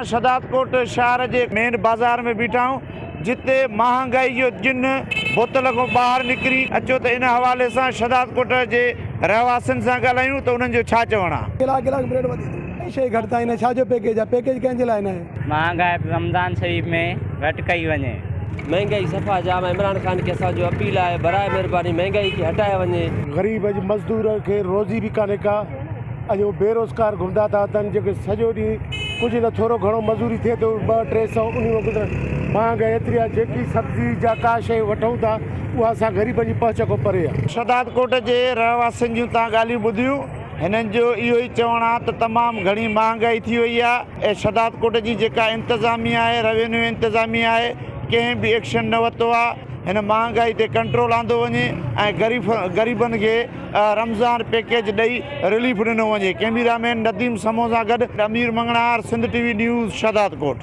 شهدادڪوٽ شهر جي مين بازار ۾ بيٺا آهيون جتي مهانگائي جو جن بوتل کان ٻاهر نڪري اچو ته ان حوالي سان شهدادڪوٽ جي رهواسين سان ڳالهايون ته انهن جو ڇا چوڻ آهي. ڪلاڪ ڪلاڪ بريڊ وڌي ٿو. ڪائي شيء گهٽتائي ناهي ڇا جو پيڪيج آهي پيڪيج ڪنهن جي لاء ناهي. مهانگائي به رمضان شريف ۾ گهٽ ڪئي وڃي. مهنگائي صفا جام آهي عمران خان کي اسان جو اپيل آهي براء مهرباني مهنگائي کي هٽايو وڃي. غريب اڄ مزدور کي روزي به ڪانهي ڪا اڄ هو بيروزگار گهمندا ٿا وتن جيڪي سڄو ڏينهن ڪجهه نه ٿورو گهڻو مزوري ٿئي ته ٻه 300 انهي ۾ گذرن مهانگائي ايتري آهي جيڪي سبزي جا ڪا شيء وٺون ٿا اها اسان غريبن جي پهچ کان پري آهي. شھدادڪوٽ جي رهواسين جون تان ڳالهيون ٻڌيون هنن جو اهو ئي چوڻ آهي ته تمام گهڻي مهانگائي ٿي وئي آهي ۽ شھدادڪوٽ جي جيڪا انتظاميا آهي روينيو انتظاميا آهي ڪنهن به ايڪشن نه ورتو آهي هن مهانگائي تي ڪنٽرول آندو وڃي ۽ غريبن کي رمضان پيڪيج ڏئي رليف ڏنو وڃي، ڪئميرا مين نديم سمون سان گڏ Amir Manganhar, Sindh T V news, Shahdadkot.